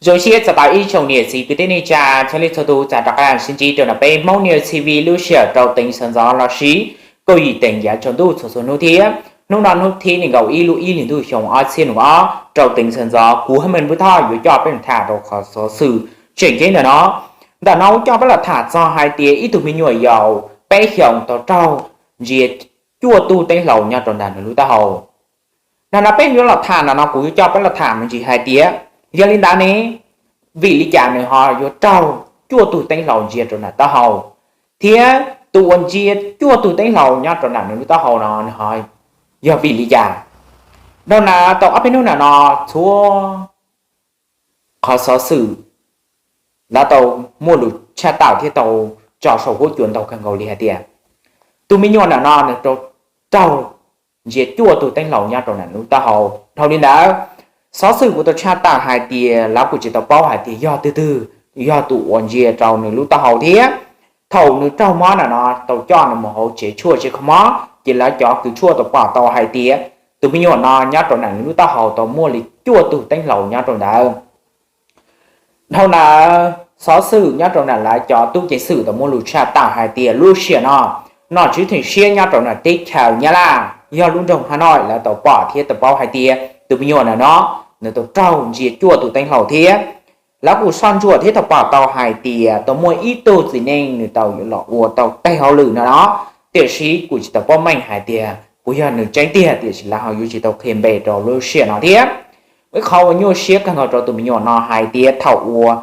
Zoo siab txais tos ib tsoom niam txiv kwv tij neej tsa txhua leej txhua tus txais rov qab sib ntsib rau ntawm peb Hmoob News T V lub sij hawm rau teev sawv ntxov los sis kaum yim teev yav tsaus ntuj txhua txhua hnub thiab. Hnub no hnub thib nees nkaum ib lub ib hlis ntuj xyoo ob txhiab nees nkaum ob rau teev sawv ntxov kuv Hab Meej Npub Thoj yuav coj peb los tham rau qhov xov xwm tseem ceeb ntawm no. Ntawm no kuv coj peb los tham txog hais tias ib tug me nyuam yaus peb xyoos tau raug ntsia cuaj tug teeb hlau nyob rau ntawm nws lub taub hau. Ntawm no peb yuav los tham ntawm no kuv yuav coj peb los tham me ntsis hais tias yog li ntawd ne, vim li cas nws ho yuav raug cuaj tug teeb hlau ntsia rau nram taub hau, thiab tus uas ntsia cuaj tug teeb hlau nyob rau nram nws lub taub hau no nws ho yog vim li cas. Dhau ntawm tau ob peb hnub ntawm no txhua qhov xov xwm lawv tau muaj lus tshaj tawm thiab tau tso saum huab cua ntau kawg nkaus li hais tias tus me nyuam ntawm no nws raug ntsia cuaj tug teeb hlau nyob rau nram nws lub taub hau. Dhau li ntawd, xov xwm kuv tau tshaj tawm hais tias lawv kuj tsis tau paub hais tias yog twg twg yog tus uas ntsia rau nws lub taub hau thiab. Thaum nws raug mob ntawm no tau coj nws mus hauv tsev tshuaj tsev kho mob ces lawv cov kws tshuaj tau pom tau hais tias tus me nyuam no nyob rau nram nws lub taub hau tau muaj li cuaj tug teeb hlau nyob rau ntawd. Dhau ntawd xov xwm nyob rau nram lawv cov tub ceev xwm tau muaj lus tshaj tawm hais tias lub sij hawm no nom tswv theem siab nyob rau nram teb chaws Nyab Laj yog lub nroog Hab Noj lawv tau pom thiab tau paub hais tias tus me nyuam ntawm no nws tau raug ntsia cuaj tus teeb hlau thiab. Lawv kuj soj ntsuam thiab tau pom tau hais tias tau muaj ib tug txiv neej nws tau los ua tau tej hauj lwm no no, tiam sis kuj tsis tau paub meej hais tias puas yog nws tseeb tiag, tiam sis lawv ho yuav tsis tau qhia npe rau lub sij hawm no thiab. Ib qhov uas nyuaj siab kawg nkaus rau tus me nyuam no hais tias thaum uas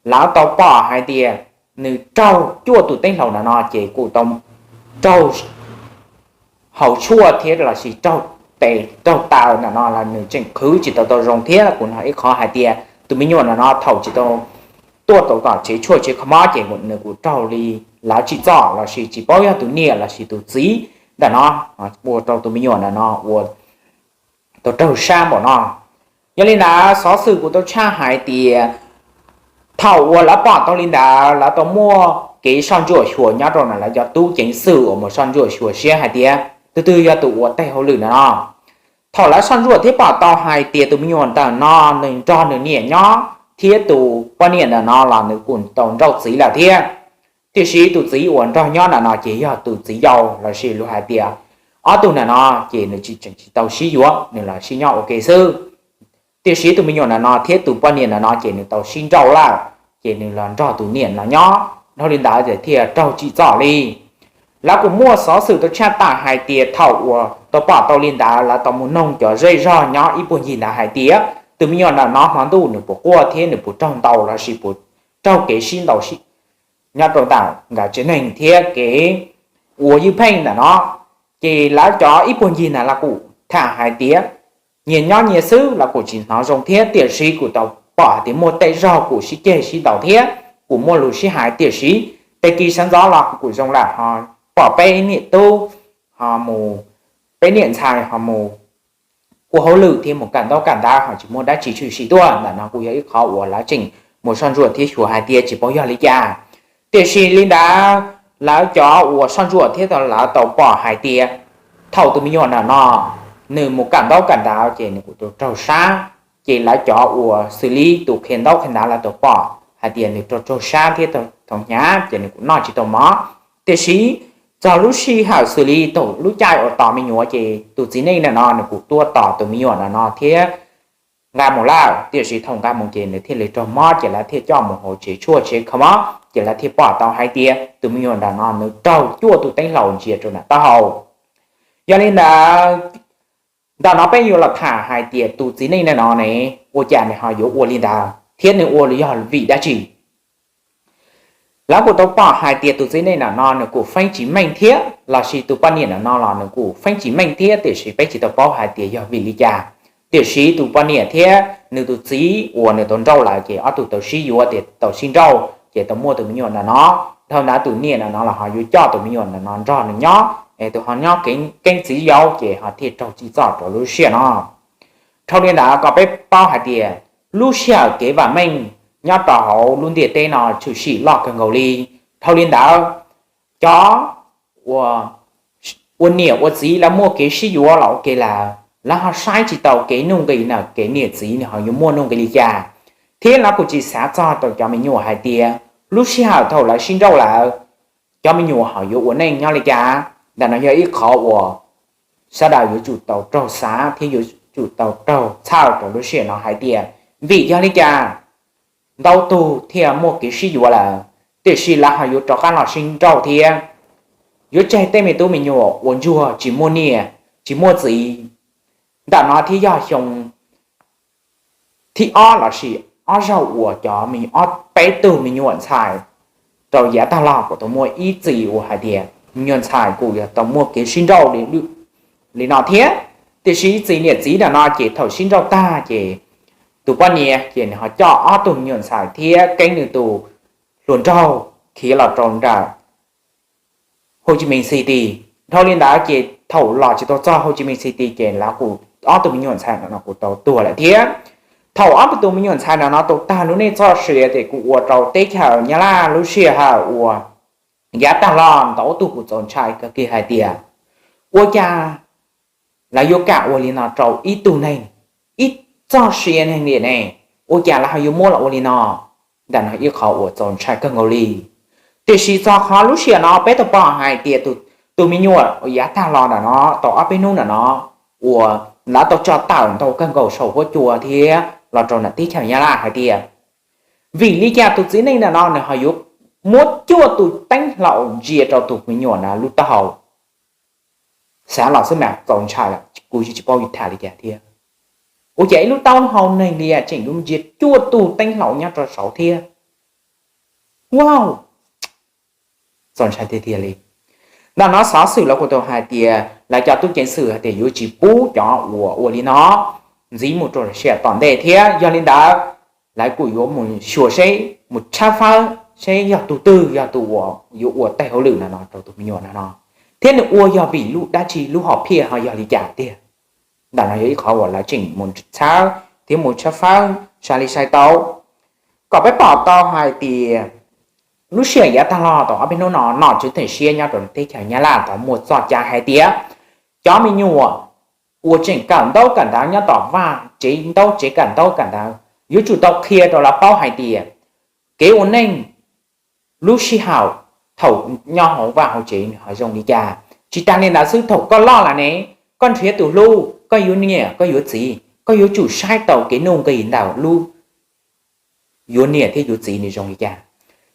lawv tau pom hais tias nws raug cuaj tus teeb hlau ntawm no ces kuj tau raug haus tshuaj thiab los sis raug tes raug taw ntawm no los nws tseem qhwv tsis tau tau zoo thiab. Kuj no ib qhov hais tias tus me nyuam ntawm no thaum tsis tau tuaj tau tom tsev tshuaj tsev kho mob ces nws kuj raug li lawv tsim txom los sis tsis paub yog tus niam los sis tus txiv ntawm no ua rau tus me nyuam ntawm no ua tau raug sab npaum no. Yog li ntawd xov xwm kuj tau tshaj hais tias thaum uas lawv pom tau li ntawd lawv tau muaj kev soj ntsuam xyuas nyob rau nram lawv cov tub ceev xwm uas mus soj ntsuam xyuas siab hais tias twg twg yog tus ua tej hauj lwm ntawm no. Thaum lawv soj ntsuam thiab pom tau hais tias tus me nyuam ntawm no nws nrog nws niam nyob thiab tus poj niam ntawm no los nws kuj tau nrauj txiv lawm thiab. Tiam sis tus txiv uas nrog nyob ntawm no ces yog tus txiv yau los sis luag hais tias ob tug ntawm no ces nws tsis tseem tsis tau sib yuav, nws los sib nyob ua ke xwb. Tiam sis tus me nyuam ntawm no thiab tus poj niam ntawm no ces nws tau sib nrauj lawm, ces nws los nrog tus niam no nyob, dhau li ntawd ces thiaj raug tsim txom li. Lawv kuj muaj xov xwm tau tshaj tawm hais tias thaum uas tau pom tau li ntawd lawv tau mus noog cov zej zog nyob ib puag ncig ntawd hais tias tus me nyuam ntawm no hmo ntuj nws puas quaj thiab nws puas raug ntaus los sis puas raug kev sib ntaus nyob rau ntawm nkawd tsev neeg thiab kev ua ywj pheej ntawm no. Ces lawv cov ib puag ncig ntawd los kuj tham hais tias nyias nyob nyias xwb los kuj tsis hnov zoo thiab, tiam sis kuj tau pom hais tias muaj tej zaug kuj sib ceg sib ntaus thiab kuj muaj lus sib hais, tiam sis tag kis sawv ntxov los kuj zoo lawm ho pom peb niam tub ho mus, peb niam ntxhais ho mus ua hauj lwm thiab mus kawm ntaub kawm ntawv ho tsis muaj dab tsi tshwm sim tuaj. Ntawm no kuj yog ib qho uas lawv tseem mus soj ntsuam thiab xyuas hais tias tsis paub yog li cas. Tiam sis li ntawd lawv cov uas soj ntsuam thiab lawv tau pom hais tias thaum tus me nyuam ntawm no nws mus kawm ntaub kawm ntawv ces nws kuj tau raug sab. Ces lawv cov uas xws li tus qhia ntaub qhia ntawv lawv tau pom hais tias nws raug raug sab thiab tau hnyav ces nws kuj noj tsis tau mov. Tiam sis txog lub sij hawm xws li thaum lub caij uas tos me nyuam ces tus txiv neej ntawm no nws kuj tuaj tos tus me nyuam ntawm no thiab nqa mus lawm, tiam sis thaum nqa mus ces nws thiaj li raug mob ces lawv thiaj coj mus hauv tsev tshuaj tsev kho mob ces lawv thiaj pom tau hais tias tus me nyuam ntawm no nws raug cuaj tus teeb hlau ntsia rau nram taub hau. Yog li ntawd, ntawm no peb yuav los tham hais tias tus txiv neej ntawm no ne, ua cas nws ho yuav ua li ntawd thiab nws ua yog vim dab tsi. Lawv kuj tau pom hais tias tus txiv neej ntawm no nws kuj feeb tsis meej thiab los sis tus poj niam ntawm no los nws kuj feeb tsis meej thiab, tiam sis peb tsis tau paub hais tias yog vim li cas. Tiam sis tus poj niam thiab nws tus txiv uas nws tau nrauj lawm ces ob tug tau sib yuav tias tau sib nrauj ces tau muaj tus me nyuam ntawm no. Dhau ntawd tus niam ntawm no los ho yuav coj tus me nyuam ntawm no nrog nws nyob es tus ho nyob keeb txiv yau ces ho thiaj raug tsim txom rau lub sij hawm no. Dhau li ntawd kom peb paub hais tias lub sij hawm kev vam meej nyob rau hauv lub ntiaj teb no tshwm sim loj kawg nkaus li. Dhau li ntawd, cov ua niam ua txiv lawv muaj kev sib yuav los ua ke lawm, lawv ho saib tsis tau kev nuj nqis na, kev niam txiv nws ho yuav muaj nuj nqis li cas. Thiab lawv kuj tsis xav txog rau cov me nyuam hais tias lub sij hawm thaum lawv sib nrauj lawm, cov me nyuam ho yuav ua neej nyob li cas. Ntawm no yog ib qhov uas sawv daws yuav tsum tau raug xav thiab yuav tsum tau raug txhawj rau lub sij hawm no hais tias, vim yog li cas ntau tug thiaj muaj kev sib yuav lawm, tiam sis lawv ho yuav rov qab los sib nrauj thiab, yuav tseg tej me tub me nyuam ua ntsuag tsis muaj niam tsis muaj txiv. Ntawm no thiab yog xyoo thib ob lossis ob zaug uas cov me ob peb tug me nyuam ntxhais rau yav tag los kuj tau muaj ib txhis uas hais tias me nyuam ntxhais kuj yog tau muaj kev sib nrauj li no thiab. Tiam sis ib txhis niam txiv ntawm no ces thaum sib nrauj tag ces tus poj niam ces nws ho coj ob tug me nyuam ntxhais thiab keeb nws tus hluas nraug khiav los rau nram Ho Chi Minh City. Dhau li ntawd ces thaum los tsis tau txog Ho Chi Minh City ces lawv kuj, ob tug me nyuam ntxhais no kuj tau tuag lawm thiab. Thaum ob tug me nyuam ntxhais no no tau tag lub neej txoj sia ces kuj ua rau teb chaws Nyab Laj lub sij hawm uas yav tag los ntau tug kuj txaus ntshai kawg kiag hais tias, ua cas lawv yuav kam ua li no rau ib tug neeg, ib txoj sia neeg li ne, ua cas lawv ho yuav muab los ua li no? Ntawm no ib qhov uas txaus ntshai kawg nkaus li. Tiam sis txog qhov lub sij hawm no peb tau pom hais tias tus me nyuam uas yav tag los ntawm no tau ob peb hnub ntawm no uas lawv tau tso tawm ntau kawg nkaus saum huab cua thiab los rau nram teb chaws Nyab Laj hais tias, vim li cas tus txiv neej ntawm no nws ho yuav muab cuaj tus teeb hlau ntsia rau tus me nyuam no lub taub hau? Xav los xwb mas txaus ntshai lawm, kuv tsis paub yuav tham li cas thiab. Ua cas ib lub taub hau neeg li tseem yuav ntsia cuaj tug teeb hlau nyob rau saud thiab? Wow, txaus ntshai tiag tiag li. Ntawm no xov xwm lawv kuj tau hais tias lawv cov tub ceev xwm hais tias yuav tsis pub cov uas ua li no ntxiv mus rau lub sij hawm tom ntej thiab. Yog li ntawd lawv kuj yuav mus xyuas seb, mus tshawb fawb seb yog tus twg yog tus uas yuav ua tej hauj lwm no no rau tus me nyuam no no, thiab nws ua yog vim lub dab tsi, lub hom phiaj ho yog li cas tiag. Ntawm no yog ib qhov uas lawv tseem mus txhawb thiab mus tshawb fawb sai li sai tau, kom peb pom tau hais tias lub sij hawm yav tag los tau ob peb hnub no nom tswv theem siab nyob rau teb chaws Nyab Laj tau muaj txoj cai hais tias cov me nyuam uas tseem kawm ntaub kawm ntawv nyob tom vaj tsev ntaub tsev kawm ntaub kawm ntawv yuav tsum tau qhia rau lawv paub hais tias kev ua neej lub sij hawm thaum nyob hauv vaj hauv tsev nws ho zoo li cas. Tsis tas li ntawd xwb, thaum koj loj lawm ne, koj nrhiav tus hlub, koj yuav niam koj yuav txiv, koj yuav tsum saib tau kev nuj nqis ntawm lub yuav niam thiab yuav txiv nws zoo li cas.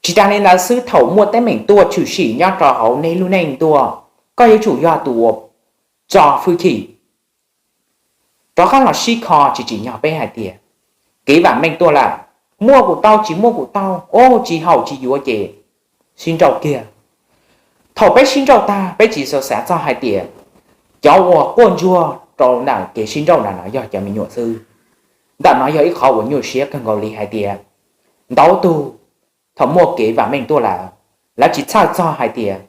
Tsis tas li ntawd xwb, thaum muaj teeb meem tuaj tshwm sim nyob rau hauv nej lub neej tuaj, koj yuav tsum yog tus uas tso hwj chim rov qab los sib kho tsis tsim nyog peb hais tias kev vam meej tuaj lawm, muaj kuj tau tsis muaj kuj tau, o tsis haum tsis yuav ces sib nrauj kiag. Thaum peb sib nrauj tag peb tsis xav xav txog hais tias cov uas quaj ntsuag rau ntawm kev sib nrauj ntawm no yog cov me nyuam xwb. Ntawm no yog ib qhov uas nyuaj siab kawg nkaus li hais tias ntau tug thaum muaj kev vam meej tuaj lawm, lawv tsis txhawj txog hais tias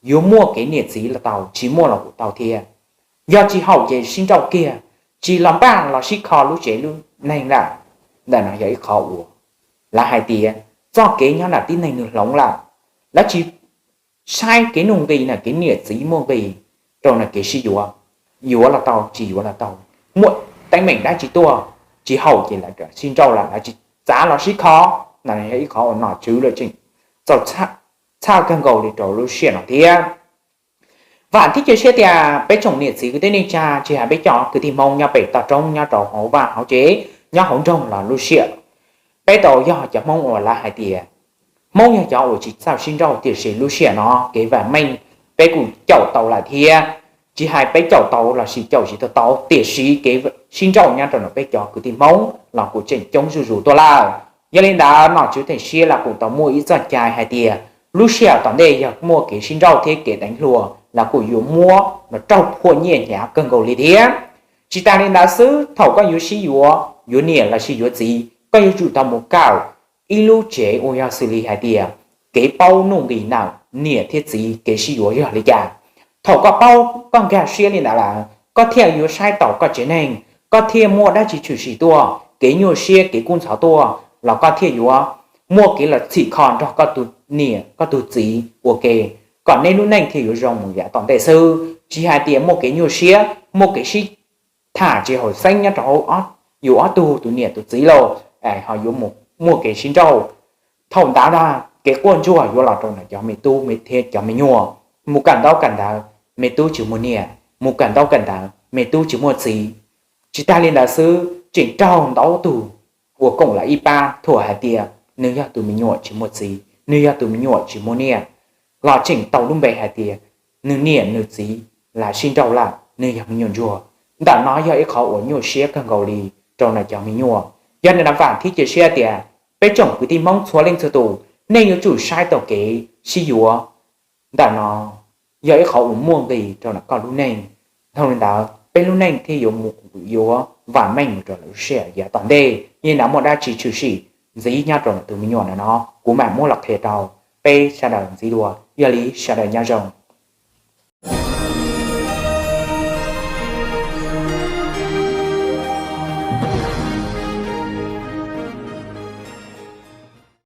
yuav muaj kev niam txiv los tau tsis muaj los kuj tau thiab. Yog tsis haum ces sib nrauj kiag, tsis los npaj los sib kho lub tsev lub neeg lawm. Ntawm no yog ib qhov uas lawv hais tias txoj kev nyob ntawm tib neeg nws hloov lawm, lawv tsis saib kev nuj nqis ntawm kev niam txiv muaj nqis rau ntawm kev sib yuav, yuav los tau tsis yuav los tau, muaj teeb meem dab tsi tuaj tsis haum ces lawv sib nrauj lawm, lawv tsis txav los sib kho. Ntawm no yog ib qhov uas nom tswv lawv tseem txaus txhawj kawg nkaus li rau lub sij hawm no thiab. Vam thiab cia siab tias peb tsoom niam txiv kwv tij neej tsa tsis hais peb cov kwv tij Hmoob nyob pem toj roob nyob rau hauv vaj hauv tsev, nyob hauv nroog los lub sij hawm peb tau yog cov Hmoob uas lawv hais tias Hmoob yog cov uas tsis txawj sib nrauj, tiam sis lub sij hawm no kev vam meej peb kuj caum tau lawm thiab. Tsis hais peb caum tau lossis caum tsis tau tau, tiam sis kev sib nrauj nyob rau ntawm peb cov kwv tij Hmoob los kuj tseem coob zuj zus tuaj lawm. Yog li ntawd nom tswv theem siab los kuj tau muaj ib txoj cai hais tias lub sij hawm tom ntej yog muaj kev sib nrauj thiab kev deev hluas los kuj yuav muab los raug phua nyiaj hnyav kawg nkaus li thiab. Tsis tas li ntawd xwb, thaum koj yuav sib yuav, yuav niam lossis yuav txiv, koj yuav tsum tau mus kawm ib lub tsev uas yog xws li hais tias kev paub nuj nqis ntawm niam thiab txiv kev sib yuav yog li cas. Thaum koj paub koj nkag siab li ntawd lawm, koj thiaj yuav saib taus koj tsev neeg, koj thiaj muaj dab tsi tshwm sim tuaj, kev nyuaj siab kev kub ntxhov tuaj los koj thiaj yuav muaj kev los txhim kho nrog koj tus niam koj tus txiv ua ke, kom nej lub neej thiaj yuav zoo mus yav tom ntej xwb. Tsis hais tias muaj kev nyuaj siab, muaj kev sib tham tsis haum xeeb nyob rau hauv yus ob tug tus niam tus txiv lauj, ho yuav mus muaj kev sib nrauj. Thaum ntawd na kev quaj ntsuag yuav los rau ntawm cov me tub thiab cov me nyuam. Mus kawm ntaub kawm ntawv, me tub tsis muaj niam, mus kawm ntaub kawm ntawv, me tub tsis muaj txiv. Tsis tas li ntawd xwb, tseem raug ntau tus ua koom lawv ib pab thuam hais tias nws yog tus me nyuam tsis muaj txiv, nws yog tus me nyuam tsis muaj niam, los tseem tau lub npe hais tias nws niam nws txiv lam sib nrauj lawm, nws yog me nyuam ntsuag. Ntawm no yog ib qhov uas nyuaj siab kawg nkaus li rau ntawm cov me nyuam. Yog li ntawd vam thiab cia siab tias peb tsoom kwv tij Hmoob txhua leej txhua tus, nej yuav tsum saib taus kev sib yuav. Ntawm no yog ib qhov uas muaj nqis rau ntawm koj lub neej. Dhau li ntawd peb lub neej thiaj yuav, yuav vam meej mus rau lub sij hawm yav tom ntej. Yog li ntawd muaj dab tsi tshwm sim ntxiv nyob rau ntawm tus me nyuam ntawm no, kuv mam muab los qhia rau peb sawv daws ntxiv dua. Yog li sawv daws nyob zoo.